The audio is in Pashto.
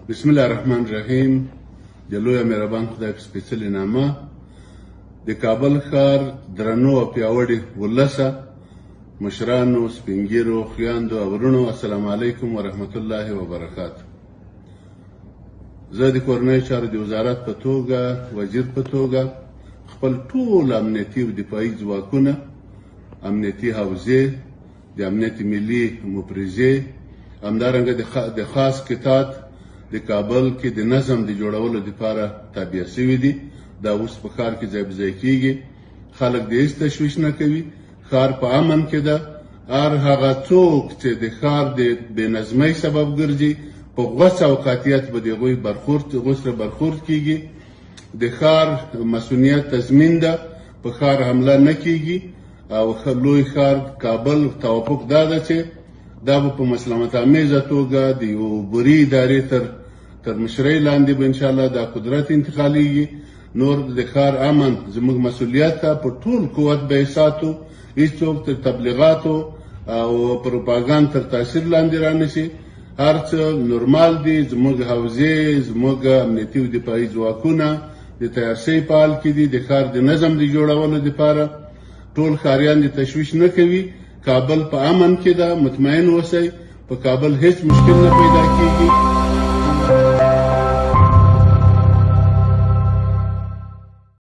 بسم الله الرحمن الرحیم. د لوی مهربان خدای په سپېڅلې نامه. د کابل ښار درنو او پیاوړي ولسه، مشرانو، سپینږیرو، خویندو او وروڼو، السلام علیکم ورحمت الله وبرکاته. زه د کورنیو چارو د وزارت په توګه، وزیر په توګه، خپل ټول امنیتي او دفاعي ځواکونه، امنیتي حوزې، د امنیت ملي مفرزې، همدارنګه د خاص قطعات د کابل کې د نظم د جوړولو لپاره تابع شوي دي. دا اوس په ښار کې ځای په ځای کیږي. خلک د هیڅ تشویش نه کوي، ښار په امن کې ده. هر هغه څوک چې د ښار د بې نظمۍ سبب ګرځي، په غوڅ او قاطعیت به د هغوی برخورد، هغوی سره برخورد کیږي. د ښار مسؤلیت تضمین ده، په ښار حمله نه کیږي. او لوی ښار کابل توافق دا ده چې دا به په مسلمت آمیزه توګه د یو عبوري ادارې تر مشرۍ لاندې به انشاءالله دا قدرت انتقالیږي. نور د ښار امن زموږ مسؤلیت ده، په ټول قوت به یې ساتو. هیڅوک تر تبلیغاتو او پروپاګاند تر تاثیر لاندې رانشي. هر څه نورمال دي. زموږ حوزې، زموږ امنیتي او دفاعي ځواکونه د تیارسۍ په حال کې دي د ښار د نظم د جوړولو لپاره. ټول ښاریان د تشویش نه کوي، کابل په امن کې ده، مطمئن اوسئ، په کابل هیڅ مشکل نه پیدا کیږي.